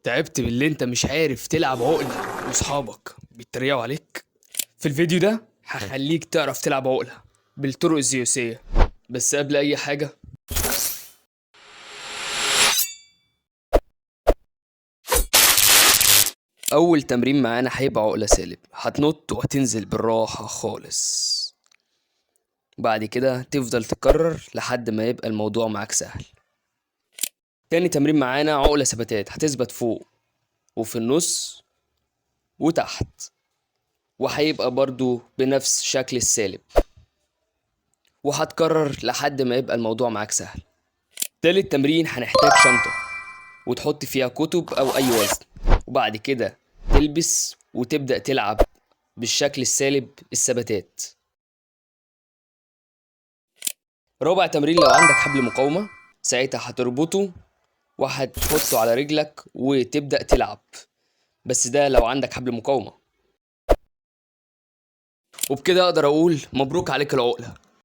تعبت باللي انت مش عارف تلعب عقلة واصحابك بيتريقوا عليك؟ في الفيديو ده هخليك تعرف تلعب عقلة بالطرق الزيوسية. بس قبل اي حاجة، اول تمرين معانا هيبقى عقلة سالب. هتنط وهتنزل بالراحة خالص، بعد كده تفضل تكرر لحد ما يبقى الموضوع معاك سهل. تاني تمرين معانا عقلة ثباتات، هتثبت فوق وفي النص وتحت، وهيبقى برضو بنفس شكل السالب، وهتكرر لحد ما يبقى الموضوع معاك سهل. تالت تمرين هنحتاج شنطة وتحط فيها كتب أو أي وزن، وبعد كده تلبس وتبدأ تلعب بالشكل السالب الثباتات. رابع تمرين لو عندك حبل مقاومة، ساعتها هتربطه وهتحطه على رجلك وتبدأ تلعب، بس ده لو عندك حبل مقاومة. وبكده أقدر أقول مبروك عليك العقلة.